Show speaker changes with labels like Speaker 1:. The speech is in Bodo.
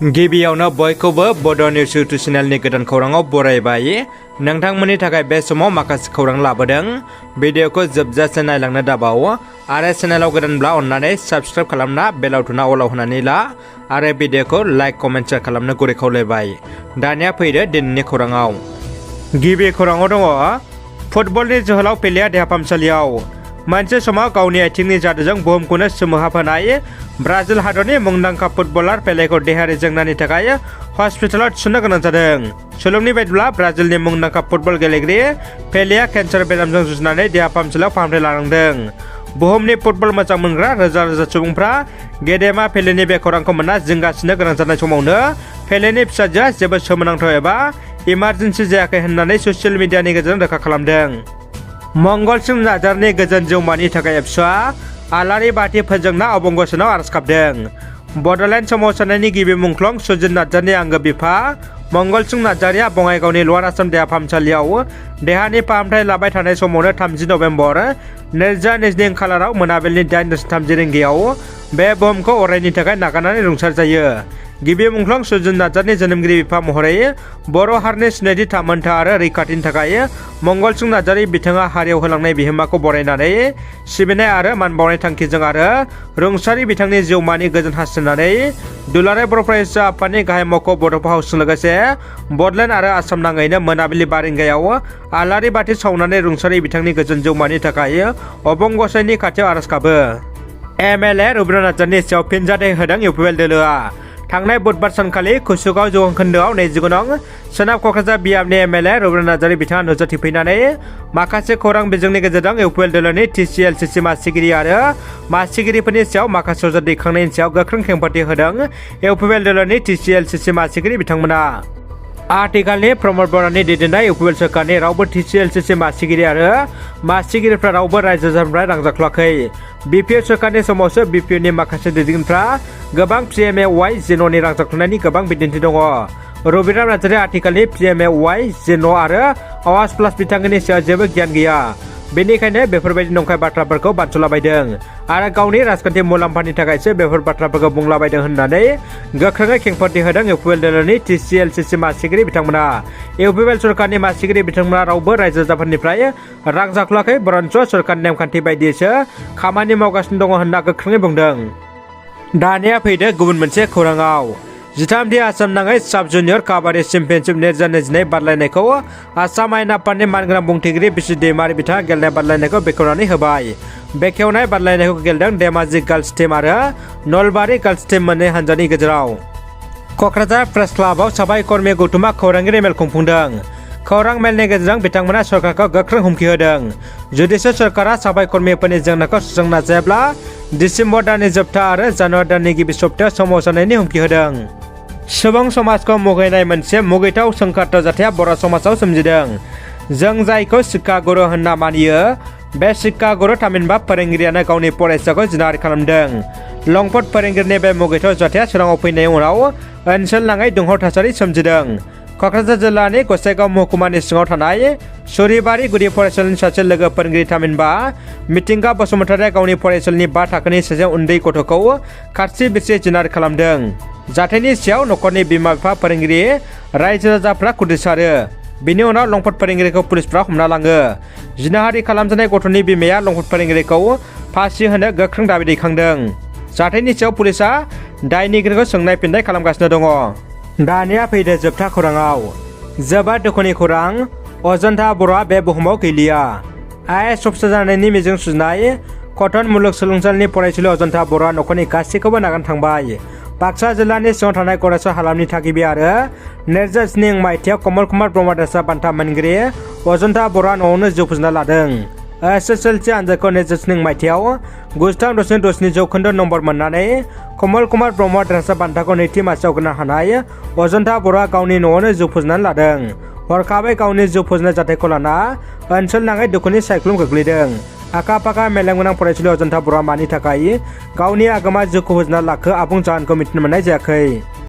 Speaker 1: गिबियावनो बयखौबो बड' निउस इउटुब चेनेलनि गोदान खौराङाव बरायबाय। नोंथांमोननि थाखाय बे समाव माखासे खौरां लाबोदों। भिडिअखौ जोबजासे नायलांनो दाबाव आरो चेनेलाव गोदानब्ला अन्नानै साबस्क्राइब खालामना बेल आइकनआ अलाव होनानै ला आरो भिडिअखौ लाइक कमेन्ट शेयार खालामनो गुरै खावलायबाय। दानिया फैदो दिनैनि खौराङाव। गिबि खौराङाव दङ फुटबलनि जोहोलाव पेलेआ देहा फाहामसालियाव। मोनसे समाव गावनि आथिंनि जादुजों बुहुमखौनो सोमोहाबहोनाय ब्राजिल हादरनि मुंदांखा फुटबलार पेलेखौ देहायारि जेंनानि थाखाय हस्पिटालाव थिसननो गोनां जादों। सुलुंनि बायदिब्ला ब्राजिलनि मुंदांखा फुटबल गेलेगिरि पेलेआ केन्सार बेरामजों जुजिनानै देहा फाहामसालियाव फाहामथाय लानांदों। बुहुमनि फुटबल मोजां मोनग्रा रोजा रोजा सुबुंफ्रा गेदेमा पेलेनि बे खौरांखौ मोनना जिंगासिनो गोनां जानाय समावनो पेलेनि फिसाजोआ जेबो सोमोनांथाव एबा इमारजेन्सि जायाखै होननानै ससियेल मिडियानि गेजेरजों रोखा खालामदों। मंगलसिं नार्जारिनि गोजोन जिउमानि थाखाय एबसुआ आलारि बाथि फोजोंना अबंगसनाव आरज गाबदों। बड'लेण्ड सोमावसारनायनि गिबि मुंख्लं सुजित नार्जारिनि आंगो बिफा मंगलसिं नार्जारिया बङाइगावनि लवार आसाम देहा फाहामसालियाव देहानि फाहामथाय लाबाय थानाय समावनो 30 नभेम्बर 2022 खालाराव मोनाबिलिनि 8:30 रिंगायाव बे बुहुमखौ अरायनि थाखाय नागारनानै रुंसार जायो। गिबि मुंख्लं सुजित नार्जारिनि जोनोमगिरि बिफा महरै बर' हारिनि सिनायथि थामोनथा आरो रैखाथिनि थाखाय मंगलसिं नार्जारि बिथाङा हारियाव होलांनाय बिहोमाखौ बरायनानै सिबिनाय आरो मान बावनाय थांखिजों आरो रुंसारि बिथांनि जिउमानि गोजोन हास्थायनानै दुलाराय बर' फरायसा आफादनि गाहाय मावख' बड'फा हाउसजों लोगोसे बड'लेण्ड आरो आसाम नाङैनो मोनाबिलि 5 रिंगायाव आलारि बाथि सावनानै रुंसारि बिथांनि गोजोन जिउमानि थाखाय अबंगसाइनि खाथियाव आरज गाबो। MLA रुबिना नार्जारिनि सायाव फिनजाथाय होदों इउपिपिएल दोलोआ। थांनाय बुधबार सानखालि कुसुगाव जौखोन्दोआव 29 नं सोनाब क'क्राझार बियाबनि MLA रुबिना नार्जारि बिथाङा नुजाथिफैनानै माखासे खौरां बिजोंनि गेजेरजों इउपिपिएल दोलोनि TCLCC मासिगिरि आरो मासिगिरिफोरनि सायाव माखासे अजद दैखांनायनि सायाव गोख्रों खेंफोरथि होदों इउपिपिएल दोलोनि TCLCC मासिगिरि बिथांमोना। आथिखालनि प्रमद बर'नि दैदेननाय इउपिपिएल सोरखारनि रावबो TCLCC मासिगिरि आरो मासिगिरिफ्रा रावबो रायजो राजानिफ्राय रां जाख्ल'आखै। BPF सोरखारनि समावसो BPFनि माखासे दैदेनगिरिफ्रा गोबां PMAY जेन'नि रां जाख्ल'नायनि गोबां बिदिन्थि दङ। रुबिना नार्जारिया आथिखालनि PMAY जेन' आरो आवाज प्लास बिथांखिनि सायाव जेबो गियान गैया। बेनिखायनो बेफोरबायदि नंखाय बाथ्राफोरखौ बानस'लाबायदों आरो गावनि राजखान्थि मुलाम्फानि थाखायसो बेफोर बाथ्राफोरखौ बुंलाबायदों होननानै गोख्रोङै खेंफोरथि होदों इउपिपिएल दोलोनि TCLCC मासिगिरि बिथांमोना। इउपिपिएल सरकारनि मासिगिरि बिथांमोना रावबो रायजो राजाफोरनिफ्राय रां जाख्ल'आखै, बरन्स सरकारनि नेमखान्थि बायदियैसो खामानि मावगासिनो दङ होनना गोख्रोङै बुंदों। दानिया फैदो गुबुन मोनसे खौराङाव। 13थि आसाम नाङै साब जुनियर काबाडि चेम्पियनशिप 2022 बादायलायनायखौ आसाम आयेन आफादनि मानगोनां बुंथिगिरि बिसि दैमारि बिथाङा गेलेनाय बादायलायनायखौ बेखेवनानै होबाय। बेखेवनाय बादायलायनायखौ गेलेदों धेमाजि गार्लस टीम आरो नलबारि गार्लस टीम मोननै हानजानि गेजेराव। क'क्राझार प्रेस क्लाबाव साबायखर मेल गौथुमा खौरांगिरि मेल खुंफुंदों। खौरां मेलनि गेजेरजों बिथांमोना सरकारखौ गोख्रों हुमखि होदों। जुदिसो सरकारा साबायखर मेलफोरनि जेंनाखौ सुस्रांनो नाजायाब्ला दिसेम्बर दाननि जोबथा आरो जानुवारि दाननि गिबि सप्तायाव सोमावसारनायनि हुमखि होदों। सुबुं समाजखौ मुगैनाय मोनसे मुगैथाव सोंखारथाव जाथाया बर' समाजाव सोमजिदों। जों जायखौ शिक्षा गुरु होनना मानियो बे शिक्षा गुरु थामहिनबा फोरोंगिरियानो गावनि फरायसाखौ जिनाहारि खालामदों। लंफट फोरोंगिरिनि बे मुगैथाव जाथाया सोराङाव फैनायनि उनाव ओनसोल नाङै दुंहाव थासारि सोमजिदों। क'क्राझार जिल्लानि गसाइगाव महकुमानि सिङाव थानाय सुरिबारि गुदि फरायसालिनि सासे लोगो फोरोंगिरि थामहिनबा मिथिंगा बसुमतारिया गावनि फरायसालिनि 5 थाखोनि सासे उन्दै गथ'खौ खारसि बिरसि जिनाहारि खालामदों। जाथायनि सायाव न'खरनि बिमा बिफा, फोरोंगिरि, रायजो राजाफ्रा खुद्रिसारो। बिनि उनाव लंफट फोरोंगिरिखौ पुलिसफ्रा हमना लाङो। जिनाहारि खालामजानाय गथ'नि बिमाया लंफट फोरोंगिरिखौ फासि होनो गोख्रों दाबि दैखांदों। जाथायनि सायाव पुलिसआ दायनिगिरिखौ सोंनाय फिननाय खालामगासिनो दङ। दानिया फैदो जोबथा खौराङाव। जोबोद दुखुनि खौरां, अजन्ता बर'आ बे बुहुमाव गैलिया। IAS अफिसार जानायनि मिजिं सुजुनाय कटन मुलुगसोलोंसालिनि फरायसुलि अजन्ता बर'आ न'खरनि गासैखौबो नागारना थांबाय। बाक्सा जिल्लानि सिङाव थानाय गरेस्वर हालामनि थागिबि आरो 2007 मायथाइयाव कमल कुमार ब्रह्म देरसा बान्था मोनगिरि अजन्ता बर'आ न'आवनो जिउ फोजोबना लादों। SSLC आनजादखौ 2007 मायथाइयाव 93.6% नम्बर मोननानै कमल कुमार ब्रह्म देरसा बान्थाखौ नैथि मासिआव होनो हानाय अजन्ता बर'आ गावनि न'आवनो जिउ फोजोबनानै लादों। हरखाबै गावनि जिउ फोजोबनाय जाथायखौ लाना ओनसोल नाङै दुखुनि सायख्लुम गोग्लैदों। आखा फाखा मेलेम गोनां फरायसुलि अजन्ता बर'आ मानि थाखाय गावनि आगोमा जिउखौ फोजोबना लाखो आबुं जाहोनखौ मिथिनो मोननाय जायाखै।